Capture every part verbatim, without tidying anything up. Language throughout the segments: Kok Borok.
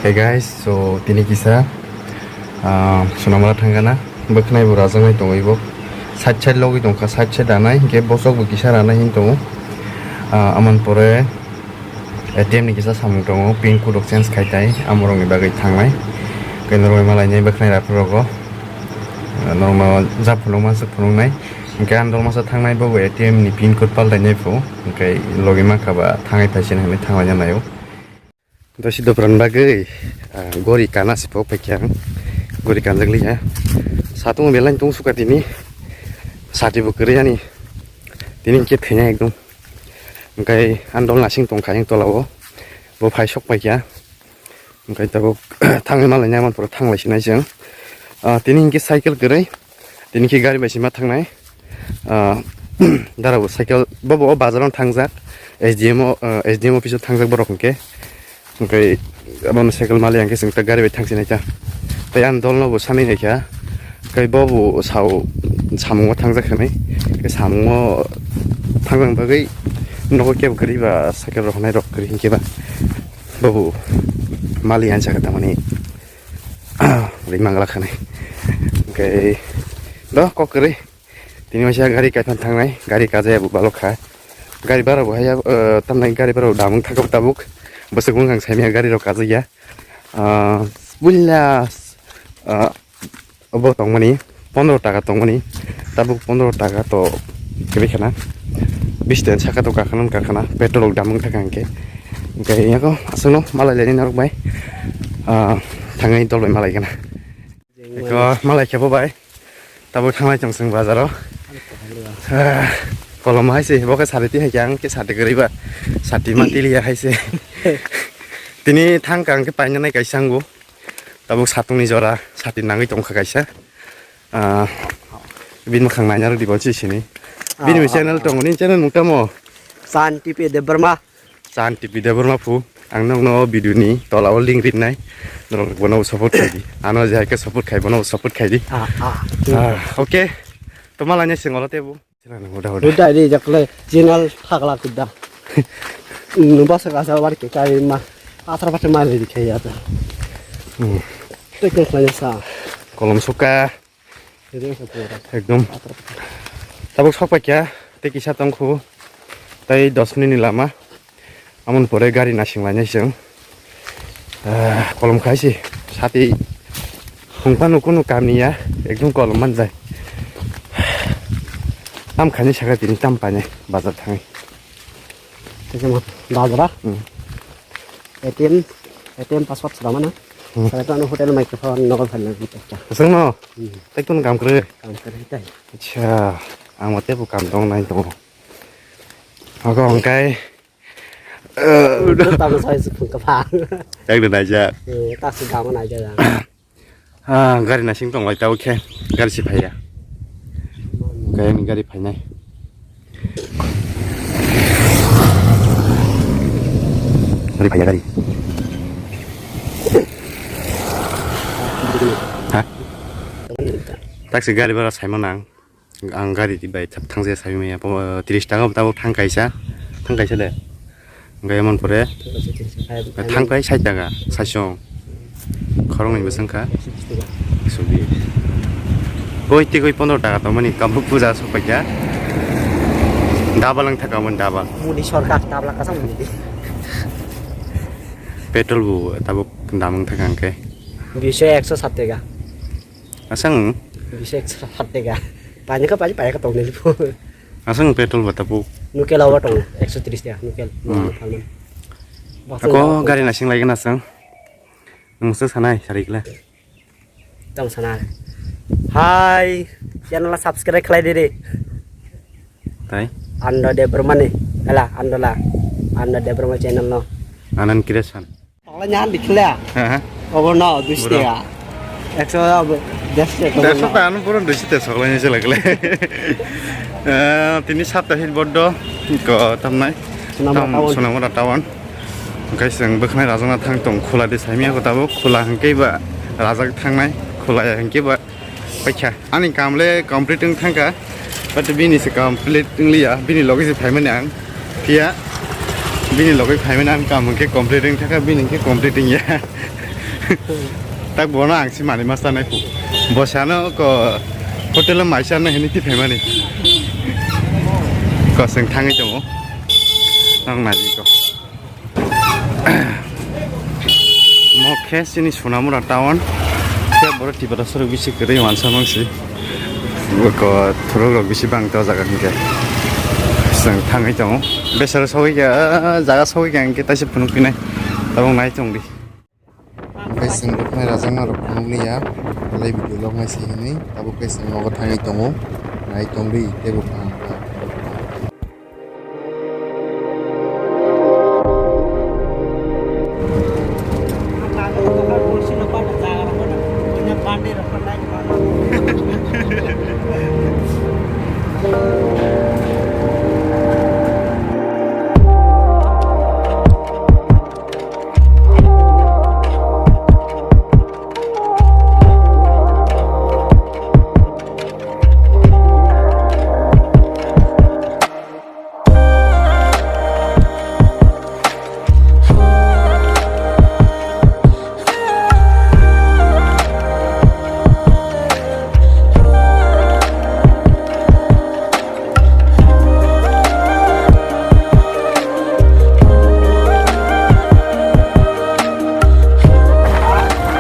Hey guys, so tini kisa, ah, Sonamara thangana, bwkhnai bo rajaknai tongwi bo, side side logwi tongkha, side side ranai, hinkhe bosok bo kisa ranai hin tongo. Ah, amoni pore A T M ni kisa samung tongo, pin code rok change khai tai, amorokni bagwi thangnai. Khe norok malainai bwkhnai raphrogo, ah, norokno ja phunukma se phunuknai. Hinkhe ang dolmasa thangnai, bobo A T M ni pin code paltainai phu, hinkhe logi mankha ba thangai phaisini hinwi thanglaina naio. Dosi dophran bagwi, ah, gori kana se pok paikha ang. Gori kanjak liya. Satung belai tong suka tini. Sati bo kwrwi ani. Tini hinkhe thaiya ekdom. Hinkhe ang dol nasing tongkha yang tola o. Bo phai sok paikha. Hinkhe tabuk thangwi malainai, amoni pore thanglai sinai chwng. Ah, tini hinkhe cycle kwrwi. Tini khe gari bai sima thangnai. Ah, dara bo cycle, bobo o bazar o thangjak. S D M o, ah, S D M office o thangjak borok hinkhe. Hinkhe abono cycle mali hinkhe chwng ta gari bai thangsinai ta. Tei ani dol no bo sanwi naikha. Tei bobo sao samung o thangjak hinwi. Tei samung o thangjak bagwi nogo kebo kwrwi ba cycle rok hinai rok kwrwi hinkhe ba. Bobo mali ani sakha tamani. Ri mangla khanai. Hinkhe do kok kwrwi. Tini waisa gari kaiphan thangnai, gari kajaya bo balok kha. Gari bara bo haya, eh, tamnai gari bara bo damung thangkha tabuk. Bwswk wngkha ang saimanya gari rok kajaya. Ah, bulla, ah, obo tongmani pondro taka tongmani. Tabuk pondro taka to kwrwi khana. Bis ten saka to kakhana, kakhana petrol rok damung thangkha hinkhe. Hinkhe yako aswkno malai laini narwk bai. Ah, thangnai dol bai malai khana. Eko malai khe bo bai. Tabuk thanglai tong chwng bazar o. Ah, kolom hai se, bo khe sari ti hai khe ang khe sati kwrwi ba. Sati ma tiliya hai se. Tini thang kang khe painanai kaisa ango. Tabuk satung ni jora, sati nangwi tong kha kaisa. Ah, bini mwkhang naina rwdi bo si sini. Bini Ah, channel ah, tong, nini channel mung tamo? Chan T P Debbarma. Chan T P Debbarma phu, ang nokno video ni tola o link rinai, norok bono support khai di. Ano je hai khe support khai, bono support khai di. Ah, ah. Ah, okay. To malai nai sengolo tebu. Sira nang uda uda. Uda di jakle channel thakla kuda. Nuba sa kasa war ke kai ma. Asar pate ma di khai ya ta. Hmm. Te ke sa sa. Kolom suka. Ekdom. Tabuk sok paikha, tei kisa tongkhu, tei dos minute ni lama. Amoni pore gari nasing lainai chwng. Ah, kolom khai se, sati hungphano kunu kam niya, ekdom kolom manjai. Tam khani saka tini tam painai bazar thangwi. Tei khe mo bazar a? Hmm. A T M, A T M password sala mano. Hmm. Sala to ano hotel microphone nokol phalna. Aswk no? Hmm. Tei tun kam kwrwi? Kam kwrwi tai. Acha, ang mate bo kam dong nai tongo. Ogo hwnkhe, eh, tamo sai se phung ka pha. Tei do naijak. Eh, ta se dama naijak. Ah, gari nasing tong lai tabo khe, gari si phaiya. Kaya ni gari phainai. Gari phaiya gari. Ha? Taxi gari bara saimano ang. Ang gari di bai thap thang je sai maya, po, tris taka bo tabuk thang kaisa, thang kaisa de. Hingke emon pore thang pai sait taka, saichung. Khoroknwi bwswng kha. Subi. Koi tikoi pondro taka tongmani, Kamrup puja sok paikha. Double wng thaka mon double. Modi sorkar tabla kasam modi. Petrol bo tabuk dam wng thaka hingke. Biso ekso sat taka. Aswng? Biso ekso sat taka. Pani ka pani, pani ka tong nili po. Aswng petrol ba tabuk? Nukel awa tong, ekso tris taka, nukel. Hmm. Ako gari nasing lagi naswng. Nungsa sanai, sarikla. Tong sana. Hai, channel la subscribe khlai di re. Tai? Ando Debbarma ni. Hala, Ando la. Ando Debbarma channel no. Anand Creation. Pagla nyan dikhle. Ha, ha. Obo no, duish taka. Ekso obo, desh taka. Desh taka ano puro duish taka soklai ni sila kle. Eh, tini sapta hit boddo. Ko tamnai. Sonamara town. Sonamara town. Hingke chwng bwkhnai rajak na thang tong khula de saimia ko tabuk khula hingke ba rajak thangnai khula ya hingke ba paikha. Ani kam le complete wng thangkha, but bini se complete wng liya, bini loge se phaimani ang. Phiya bini loge phaimani ang kam hingke complete wng thangkha, bini hingke complete wng ya. Tak bono ang si mani masa nai pu. Bosano ko hotel o maisa nai hini ti phaimani. Ko seng thangwi tongo. Ang nai ko. Mo khe chini Sonamura town. Khe boro Tiprasa rok bisi kwrwi wansa mangsi. Ko thurok rok bisi bang to jaga hinkhe. Seng thangwi tongo. Besar sogwi kha, jaga sogwi kha hinkhe taisa phunuk pinai. Tabuk nai tong di. Hwnkhe chwng bwkhnai rajakma rok phunukliya, belai video log nai se hinwi tabuk khe chwng nogo thangwi tongo, nai tongdi teibo kaham kha.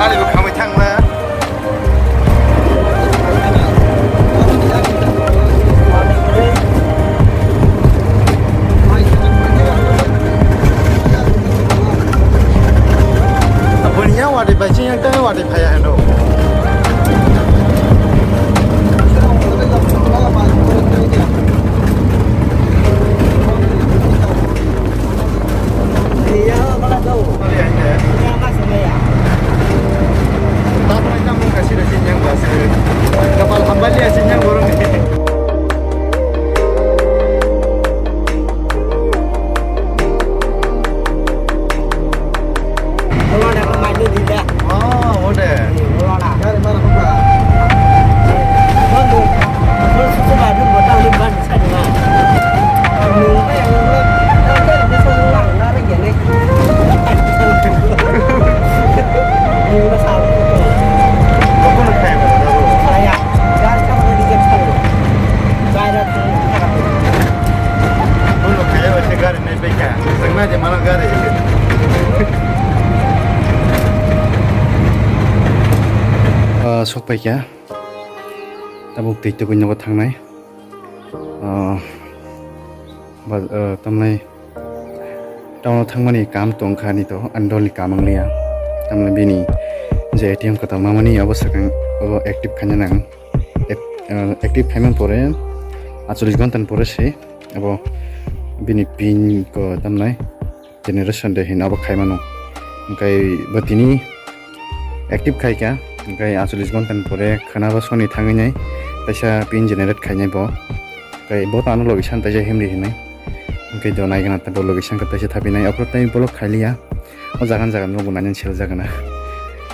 Ani bo khamwi thangla. Aboni ya wadi bai chini yang tang wadi phaya hendo. Kapal hambalia sinyang borong ni. Oh, ode. Gari mana buka? Ah, sok paikha. Tabuk twi tugui nogo thangnai. Ah, ba-, ah, tamnai town o thangmani kam tongkha ni to, ani dolni kam wng liya. Tamni bini je A T M kwtal mamani abo swkang abo active khaina nang. Ac-, ah, active khaimani pore acholish ghonta ni pore se abo bini pin ko tamnai generation de hin abo khaimano. Hwnkhe bo tini active khaikha, hwnkhe acholish ghonta ni pore khwnaba soni thangwi nai taisa pin generate khainai bo. Hwnkhe bo tano logi san taisa himri hinwi. Hwnkhe do naigana ta bo logi san khe taisa thapinai. Aphuru tei bolok khailiya. O jagan jagan no bo nainani sel jagana.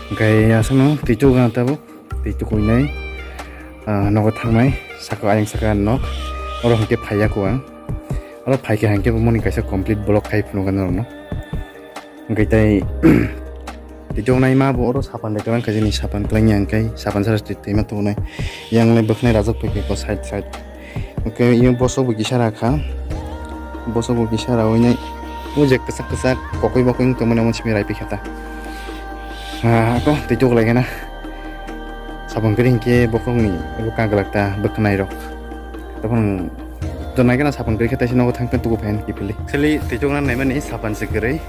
Hwnkhe aswkno twi tugana tabuk. Twi tukuinai, ah, nogo thangnai, saka ayang saka nok, oro hwnkhe phaiya ko ang. Oro phaikhe hwnkhe bo moni kaisa complete block khai phunukha norokno. Hwnkhe tei, tei joknai ma bo oro sapan de kwbang khe jini sapan kwlangya hwnkhe sapan sara twi twima tongnai. Yang le bwkhnai rajak paikhe ko side side. Hwnkhe yang bosok bo kisa rakha. Bosok bo kisa rawi nai. O je kwchak kwchak kokoi bokoi wng tongmani omo simi rai pikha ta. Ah, ako tei tok lai gana. Sapang kering ke bokrok ni bo kaglak ta bwkhnai rok. Tokon to nai gana sapang kering khe taisa nogo thang thang tugu phain kipili. Actually tei tok na nai mani sapan se kwrwi.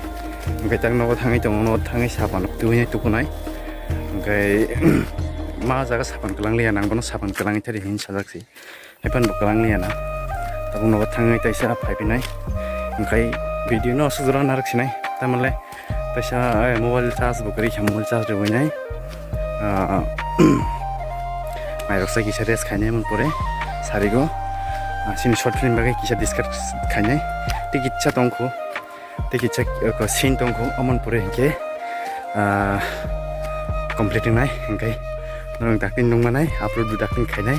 Hwnkhe tak nogo thangwi tongo, nogo thangwi sapan tuinai tukunai. Hwnkhe ma jaga sapan kwlang liya nang bono sapan kwlangwi thari hin sajak si. Haiphano bo kwlang liya na. Tabuk nogo thangwi taisa phaipinai. Hwnkhe video no aswk jora narwk sinai. Tamale taisa, eh, mobile charge bo kwrwi kha, mobile charge rwinai. Ah, mairok sai kisa rest khainai mon pore sarigo. Ah, sini short film bagwi kisa discuss khainai. Tikitsa tongkhu. Tei kisa, eh, ko scene tongkho, amon pore hinkhe, ah, complete wngnai, hinkhe norok dakti nukmanai, upload bo dakti khainai,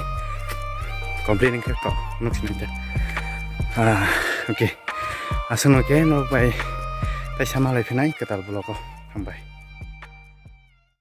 complete hinkhe kok nuksinai ta. Ah, okay. Aswkno khe norok bai taisa malai phinai kwtal vlog o. Hambai.